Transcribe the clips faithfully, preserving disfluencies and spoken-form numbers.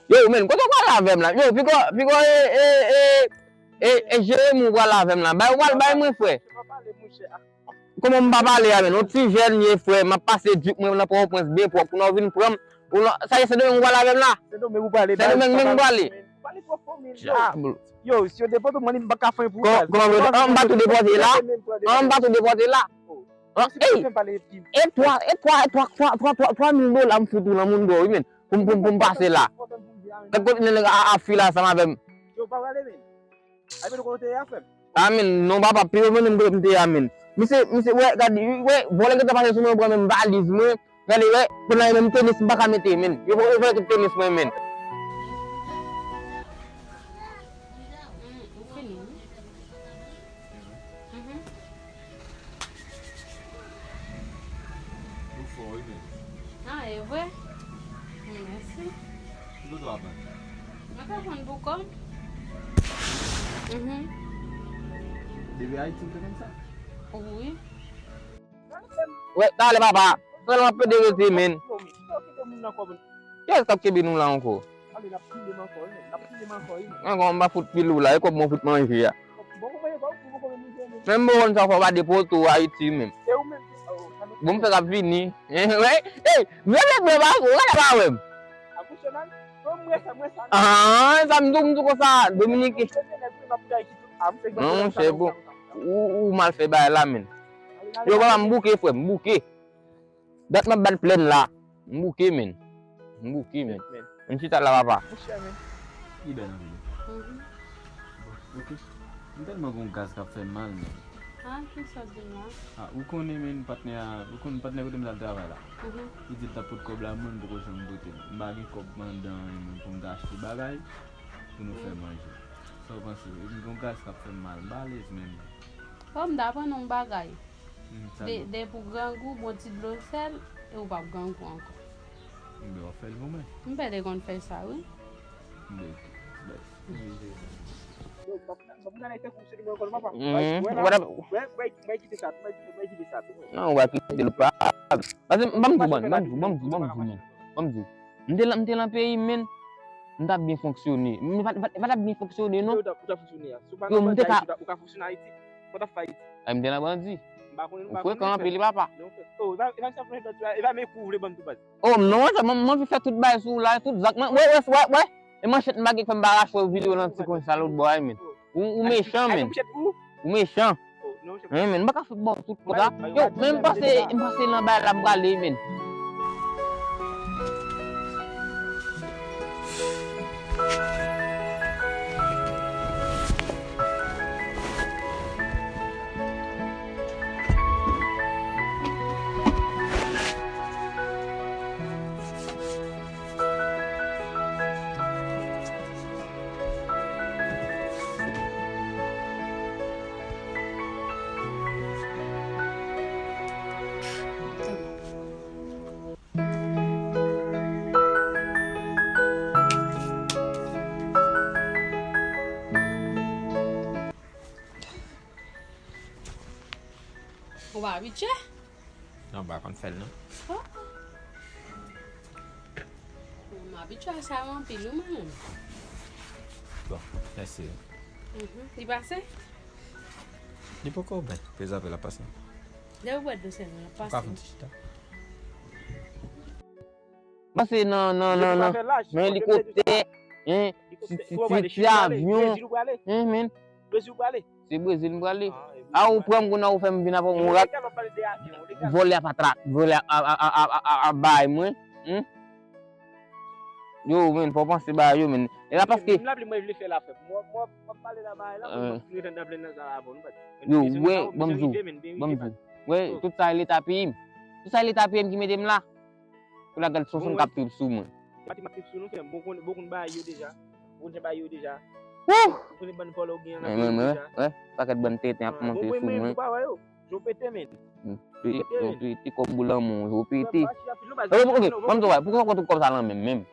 Yo, men, kote w pral avè m la? Yo, piko, piko, e, e, e, e, e, Jeremi, ou pral avè m la? Bay, ou pral bay mwen, frè. Kòman m pa pale a, men? Yon ti jèn ye, frè. M ap pase djip mwen nan Pòtoprens byen pwòp. Kounye a w vin pran m. Ou nan, sa ye, Sendomeng ou pral avè m la? Sendomeng ou prale, Sendomeng menm ou prale. Dyab. Yo, si yo depote w, mwen, m pa ka fè pou ou. Kòman, kòman, an, m pa tou depote la? An, m pa tou depote la? An, ey! E twa, e twa, e twa, twa, twa, twa, twa mil dola m fout ou nan moun dò, wi, men. Pou m, pou m, pou m pase la. Gad kote nèg a, a, a file ansanm avè m. Yo, pa prale, men. Ay, men, kote w te ye a, frè m? A, men, non, papa, pi yo mennen m kote m te ye a, men. Misye, misye, wè, gad, wè, vòlè gentan pase sou mwen, pran menm valiz mwen. Gade, wè, kounye a menm tenis m pa ka mete, men. Yo, yo vòlè tout tenis mwen, men. Mm, ou fini, wi. Mhm. Ou fò, wi, men. Ah, e vre? Mèsi. Ki kote w ap vann? Mwen ka vann pou kòb. Mhm. Depi Ayiti, ou te konn sa? Wi. Wè, talè, papa. Sèlman pede rete, men. Kiyès k ap kenbe nou la ankò? Ankò, m pa fout pile w la, e kòb mwen fout manje a. Men m bon konn sa fò pa depote w Ayiti menm. Bon, m fèk ap vini. Wè, ey, vle vle pa, ou gade pa wè m. Ah, sa m di w, m di w konsa, Dominiken. Non, monchè, bon. Ou, ou mal fè bagay la, men. Yo, papa, m bouke, frè, m bouke. Dat m ap bat plèn la. M bouke, men. M bouke, men. Men. Ann chita la, papa. Monchè, men. Li bèl anpil. Mhm. Bon, ok. M tèlman gen yon gaz k ap fè m mal, men. Ah, ki sa w di m la? Ah, ou konnen, men, patnè a, ou konn patnè kote m t al travay la? Mhm. Li di l t ap pot kòb la, mwen m poko janm pote l. M pa gen kòb anndan anyen, men, pou m ta achte bagay, pou nou fè manje. Sa w panse? M gen yon gaz k ap fè m mal. M pa alèz, men. Bon, m ta aprann yon bagay. Hmm, sa de, nou. Depi w grangou, bon ti dlo sèl, e ou p ap grangou ankò. Enben, w ap fè l pou mwen. M pèdi konn fè sa, wi. Enben, bèf. Yo, m ap, m ap gade tankou se li mwen konn, papa. Mhm. Wè la, wè, wè, wè, kite sa, wè, wè, kite sa. Non, wè, kite l pa. Paske, ban m di w, ban m di w, ban m di w, ban m di w, men. Ban m di w. M te lan, m te lan peyi m, men. M t ap byen fonksyone. M pa, pa, pa t ap byen fonksyone, non. Ou t ap, ou t ap fonksyone a. Si w pa nan bandi Ayiti, ou ka fonksyone Ayiti. Sa w t ap fè Ayiti? Ay, m te nan bandi. M pa konnen, m pa konnen. Ou frekan anpil, wi, papa. Non, frè. Oh, e pa, e pa sa frè, e pa men kou w vle ban m tou baz. Oh, non, sa, mwen, mwen fè tout bagay sou ou la, tout zak, mwen, wè, wè, wè, wè. E manchèt m pa gen fè m pa rache yon videyo nan ti kwen sa lòt bò a, men. Ou, ou mechan, men. Ou mechan. Wi, men, m pa ka fout ba w tout konsa. Yo, men m pase, m pase nan bay la, m prale, men. Ou pa abitye? Non, m pa konn fè l, non. Oh. M abitye a sa yo anpil, wi, mwen menm. Bon, mèsi. Mhm. Li pase? Li poko byen. Prezavè l ap pase. Lè ou bwè dlo sèlman, l ap pase. Ou ka fè yon ti chita. Pase nan, nan, nan, nan, nan elikoptè, hein, ti, ti, ti, ti avyon, hein, men. Se Brezil m prale. A, ou pran m kounye a, ou fè m vin avè yon rat. Vòlè a pa tra, vòlè a, a, a bay mwen. Hmm? Yo, men, fò w panse bagay yo, men. E la paske. M la pli mwen vle fè la fèt. Mwen, mwen, mwen pale la bagay la, mwen vin rete nan plèn nan sa la avè w, nou pa. Yo, wè, ban m di w, ban m di w. Wè, tout sa e leta peyi m. Tout sa e leta peyi m ki mete m la. Pou la gad swasann k ap trip sou mwen. Pati m ap trip sou nou, frè m. Bon, konn, bon, konn bagay yo deja. Bon, jan bagay yo deja. Wouh! Ou konnen bann vòlè w gen nan peyi deja. Wè, pakèt bann tenten ap monte sou mwen. Jan w pete, men. Pete, pete, kòm boul lanmou, yo pete. Ok, ok, ban m di w, poukisa w pran tout kòb sa nan men m menm?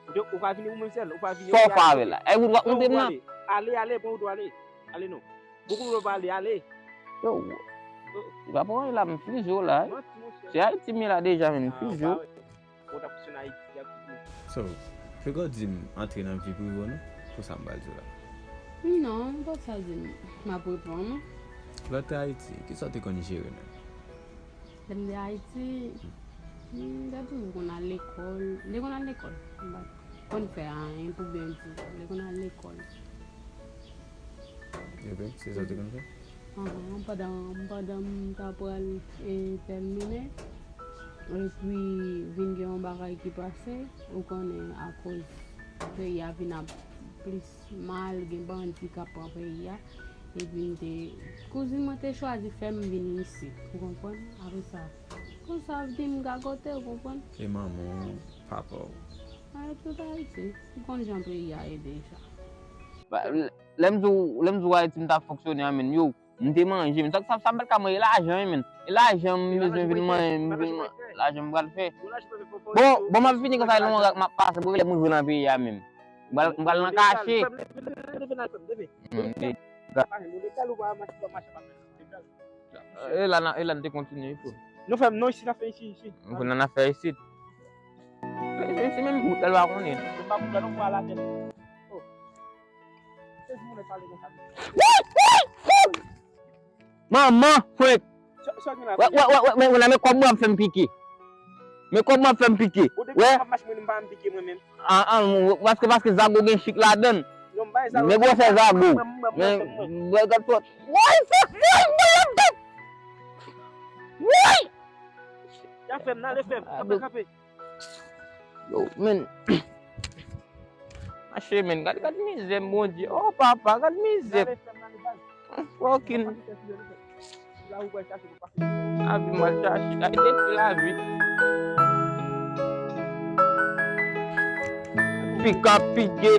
Ou pa vini ou menm sèl, ou pa vini. Sa w fè avè l la? E wout w ap monte m nan? Ale, ale, pran wout ou ale. Ale non. Bokou lè w pale, ale. Yo, li pa pran anyen la, m fize w la, wi. Se Ayiti m ye la deja, men, m fize w. So, Poko di m antre nan vi prive w non, pou sa m pral di w la. Non, m pa sa di m, m ap reponn ou. Lè w te Ayiti, kisa w te konn jere menm? Lè m te Ayiti, m te toujou konn al lekòl. M te konn al lekòl. M pa t konn fè anyen pou byen di w. M te konn al lekòl. Ebyen, se sa w te konn fè? Ahan, pandan, pandan m ta pral e, tèmine, epi vin gen yon bagay ki pase, ou konnen akoz peyi a vin ap plis mal, gen bandi k ap pran peyi a, epi m te, kouzin mwen te chwazi fè m vin isit, ou konprann? Apre sa, konsa di m gagote, ou konprann? E manman w, papa w? Ay, tout Ayiti, ou konn jan peyi a ye deja. Lè m di w, lè m di w Ayiti m t ap fonksyone an menm, yo, m te manje, men sa, sa, sa m pa t ka manje, e lajan wi, men. E lajan m bezwen vin manje, m vin manje, lajan m pral fè. Bon, bon, m ap fini konsa, e longa m ap pase, pou lè m rive nan peyi a menm. M pral, m pral nan kache. E la, e la n te kontinye, wi. Nou fè m non, isi n ap fè isi, isi. Nou fè n ap fè isi. Se menm bout la, l pa konnen. Se pa bout la, non, pral atè. Oh. Se di moun pale konsa. Manman, Frank. Wè, wè, wè, wè, men kòb mwen ap fè m pike. Men kòb mwen ap fè m pike. Wè. An, an, paske, paske zago gen chik ladann. Men gwosè zago. Men, wè, gad sòt. Woy, fòk, woy, woy, woy. Ya fè m, n ale fè m. Kanpe, kanpe. Yo, men. Mache, men. Gad, gad mizè m, Bondye. Oh, papa, gad mizè m. Fucking. Lavi m al chache. Ay, detwi lavi. Pika pike.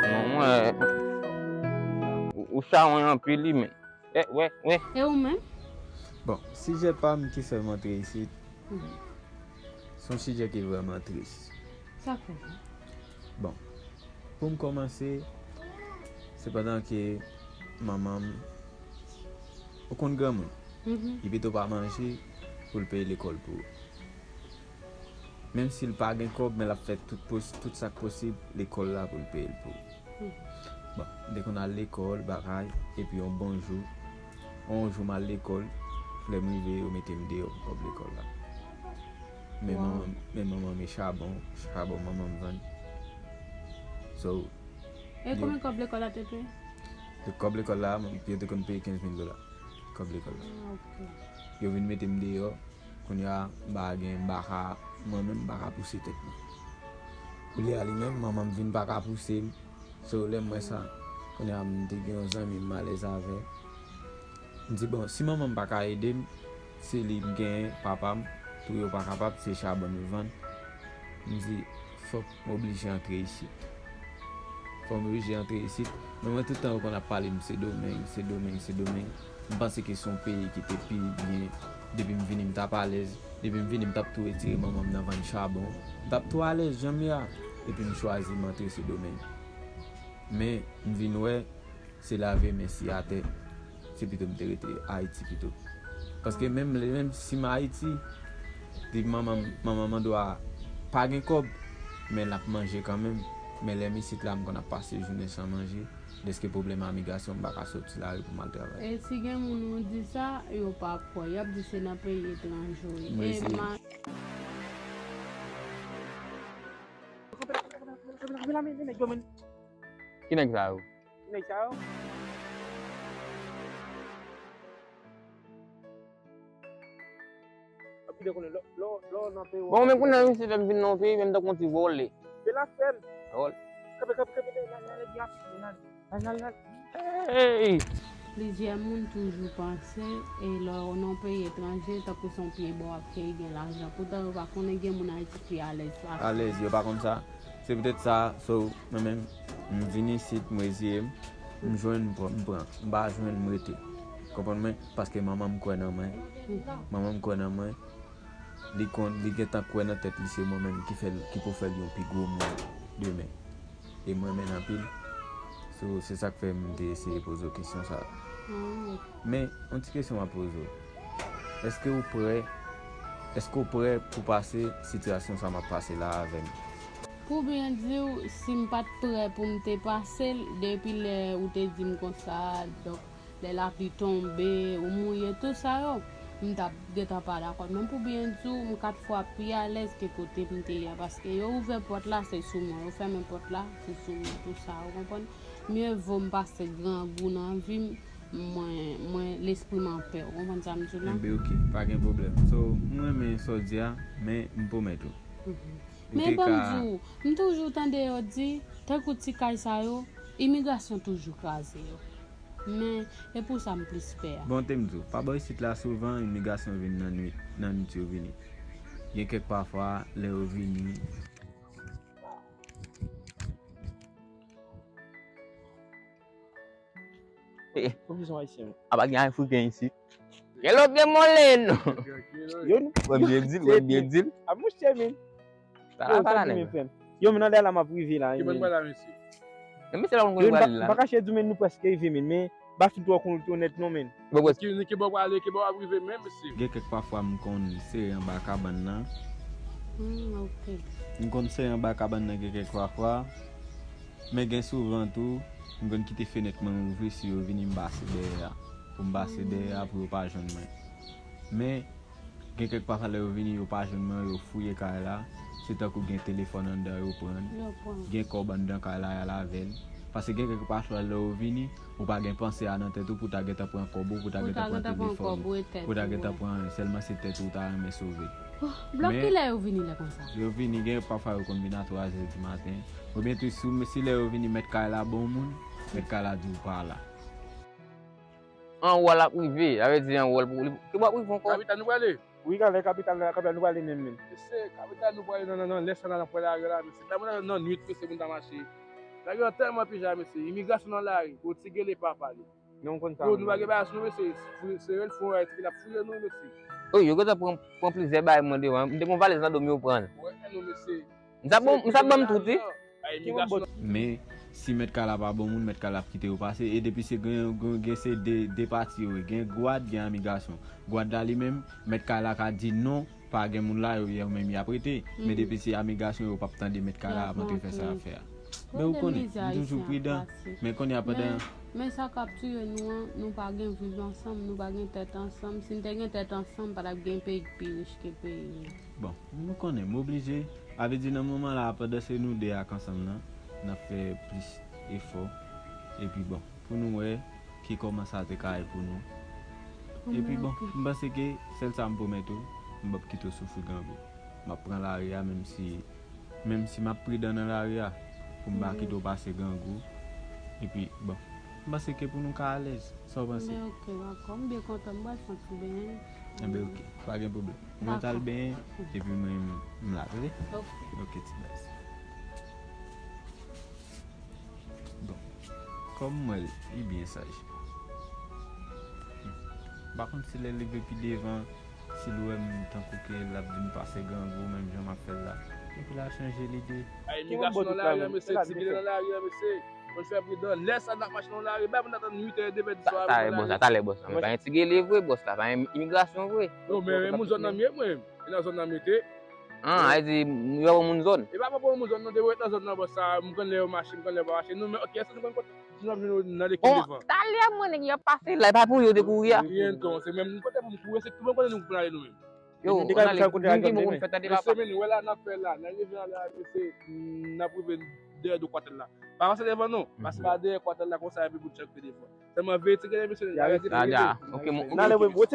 Non, mwen. Ou, ou chawony anpil, wi, men. Eh, wè, wè. E ou menm? Bon, sijè pa m ki fè m antre isit, se yon sijè ki vrèman tris. Sa k fè sa? Bon, pou m kòmanse, se pandan ke manman m, ou konn granmoun, li pito pa manje pou l peye lekòl pou ou. Menm si l pa gen kòb, men l ap fè tout, tout sa k posib lekòl la pou l peye l pou ou. Bon, m te konn al lekòl, bagay, epi yon bon jou, yon jou m al lekòl, lè m rive, yo mete m deyò pou kòb lekòl la. Men manman, men manman m e chabon, chabon manman m vann. So, e konbyen kòb lekòl la te peye? Kòb lekòl la, yo te konn peye kenz mil dola. Kòb lekòl la. Yo vin mete m deyò. Kounye a, m pa gen, m pa ka, mwen menm, m pa ka pouse tèt mwen. Kounye a, li menm, manman m vin pa ka pouse m. So, lè m wè sa, kounye a, m te gen yon zanmi m alèz avè l. M di, bon, si manman m pa ka ede m, se li m genyen, papa m, tou yo pa kapab, se chabon yo vann. M di, fòk m oblije antre isit. Fò m oblije antre isit. Men mwen tout tan yo konn ap pale m Sendomeng, Sendomeng, Sendomeng. M panse ke se yon peyi ki te pi byen. Depi m vini m t ap alèz. Depi m vini m t ap tou retire manman m nan vann chabon. M t ap tou alèz jan m ye a. Epi m chwazi m antre Sendomeng. Men m vin wè se lave men si atè. Se pito m te rete Ayiti pito. Paske menm lè, menm si m Ayiti, depi manman m, manman m andwa pa gen kòb, men l ap manje kanmenm. Men lè m isit la, m konn ap pase jounen san manje. Dèske pwoblèm imigrasyon, m pa ka soti lari pou m al travay. E si gen moun ou di sa, yo pa kwè. Y ap di se nan peyi etranje w ye. E ma- Ki nèg sa yo? Nèg sa yo. Bon, men kounye a misye fè m vin nan yon peyi, menm tankou yon ti vòlè. Vòlè. Hey! Plizyè moun toujou panse e lè w nan yon peyi etranje, tankou se yon pye bò w ap keyi gen lajan. Poutan yo pa konnen gen moun Ayiti ki alèz pase. Alèz, yo pa konn sa. Se poutèt sa, so, mwen menm, m vin isit, m reziye m, m jwenn, m pran, m pran. M pa jwenn, m rete. Konprann mwen? Paske manman m kwè nan mwen. Manman m kwè nan mwen. Li konn, li gentan kwè nan tèt li se mwen menm ki fè l, ki pou fè l yon pi gwo moun demen. E m renmen l anpil. So, se sa k fè m te eseye poze w kesyon sa a. Men, yon ti kesyon m ap poze w. Èske w prè Èske w prè pou pase sitiyasyon sa m ap pase la avè m? Pou byen di w, si m pa t prè pou m te pase l, depi lè ou te di m konsa, donk, lè lapli tonbe, ou mouye, tout sa yo, m t ap gentan pa dakò. Men pou byen di w, m kat fwa pi alèz ke kote m te ye a, paske yo ouvè pòt la, se sou mwen, yo fèmen pòt la, se sou mwen, tout sa, ou konprann? Mye vo m pase grangou nan vi m, mwen, mwen, lespri m anpè, ou konprann sa m di w la? Enben, ok, pa gen pwoblèm. So, m renmen sa w di a, men m pwomèt ou. Men ban m di w, m toujou tande yo di, tankou ti kay sa yo, imigrasyon toujou kraze yo. Men, e pou sa m plis pè a. Bon, te m di w, pa bò isit la souvan, imigrasyon vin nan nwit, nan nwit yo vini. Gen kèk pafwa, lè yo vini, Konfizyon ayisyen. Apa gen Afriken isit? Gen lòt gen mòlen. Yo nou. Wè byen di l, wè byen di l. A monchè men. Pala pala nèg. Yo men nan lè la m ap rive la. Ki ban pala mesye? Men mesye la konn konnen pral la. M pa kache di men nou prèske rive men, men Bafin twò konn onèt non men. Ki ki bò prale, ki bò ap rive men mesye? Gen kèk pafwa m konn sere anba kabann nan. Hmm, ok. M konn sere anba kabann nan gen kèk pafwa. Men gen souvan tou, m konn kite fenèt mwen ouvri si yo vini m pase dèyè a. Pou m pase dèyè a pou yo pa jwenn mwen. Men, gen kèk pafwa lè yo vini, yo pa jwenn mwen, yo fouye kay la. Se tankou gen telefòn anndan yo pran l. Gen kòb anndan kay la y al avè l. Paske gen kèk pafwa lè yo vini, ou pa gen panse a nan tèt ou pou w ta gentan pran kòb ou, pou w ta gentan pran telefòn ou, pou w ta gentan pran anyen. Sèlman se tèt ou w ta renmen sove. Blòk kilè yo vini lè konsa? Yo vini, gen pafwa yo konn vin a twa zè di maten. Oubyen tou si, si lè yo vini mèt kay la bon moun, mèt kay la di w pa la. Anwo l ap rive, sa vle di anwo l pou li. Ki bò ap rive ankò? Kapital nou prale? Wi, kapital, kapital nou prale menm menm. Mesye, kapital nou prale nan, nan, nan lès la, nan pwen lari la, mesye. Tèlman nan, nan nwit, mesye, moun ta mache. Lari an tèlman pija, mesye. Imigrasyon nan lari, Pòtigè pa pale. Non, konn sa. Yo, nou pa gen bagay sou nou, mesye. Fou-, serye l fon, ti vin ap fouye nou, mesye. Wi, yo gentan pran, pran plizyè bagay mwen devan. M te gen yon valiz nan do m, yo pran l. Wè, non, mesye. M sa ban, m sa ban m tout, wi. Men, si mèt kay la pa bon moun, mèt kay la ap kite yo pase. E depi se gen, gen, gen se de, de pati yo ye. Gen gwad, gen amigrasyon. Gwad la li menm, mèt kay la ka di non, pa gen moun la, yo, yo menm y ap rete. Men depi se amigrasyon, yo p ap tande mèt kay la ap antre fè sa y ap fè a. Men ou konnen, m toujou pridan. Men kounye a pandan. Men, men sa k ap tiye nou an, nou pa gen viv ansanm, nou pa gen tèt ansanm. Si n te gen tèt ansanm, pa t ap gen peyi k pi rich ke peyi nou. Bon, nou konnen, m oblije. A vle di nan moman la, pandan se nou de ak ansanm nan, n ap fè plis efò. Epi bon, pou nou wè ki kòman sa te ka ye pou nou. Epi bon, m panse ke sèl sa m pwomèt ou, m p ap kite w soufri grangou. M ap pran lari a, menm si, menm si m ap pridan nan lari a, pou m pa kite w pase grangou. Epi bon, m panse ke pou nou ka alèz. Sa w panse? Men ok, dakò. M byen kontan. M pral fè yon ti benyen. Enben ok, pa gen pwoblèm. Mwen t al benyen, epi mwen, m la, tande? Ok. Ok, ti baz. Bon, kòm m wè l, li byen saj. M pa konn si lè l rive pi devan, si l wè m tankou ke l ap vin pase grangou, menm jan m ap fè l la. Epi l al chanje lide. Ay, imigrasyon nan lari a, mesye, ti bile nan lari a, mesye. Fò n fè pridan. Lè sa n ap mache nan lari, bay moun atann uit è, de è di swa. Talè bòs la, talè bòs la. Men pa gen ti gele vre, bòs la, pa gen imigrasyon vre. Non, men moun zòn nan m ye mwen. E nan zòn nan m rete. An, a di, yo pa moun zòn. E pa pran moun zòn nan, depi w ret nan zòn nan, bòs sa, m konn lè yo mache, m konn lè yo pa mache. Nou, men, ok, èske nou konn kote nou ap jwenn yo nan lekin devan? Talè mwen, nèg yo ap pase la, e pa pou yo te kouri a. Byen, ton, se menm kote pou m kouri, se menm kote nou pou n ale nou menm. Yo, nou ale, nou gen bon moun fè tande papa. Mesye, men, wè la n ap fè la, n a rive la, mesye, n ap rive dèyè do kwatèl la. Pa pase devan non, pase pa dèyè kwatèl la konsa, epi bout chak pe devan. Sèlman veye ti gele, mesye, arete ti gele. Ok, mon,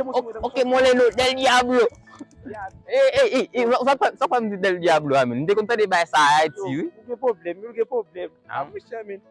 ok, ok, Moleno, Del Diablo. E, e, e, e, sa, sa, sa, sa m di Del Diablo a, men. M te konn tande bay sa a Ayiti, wi. Ou gen pwoblèm, ou gen pwoblèm. A, monchè, men.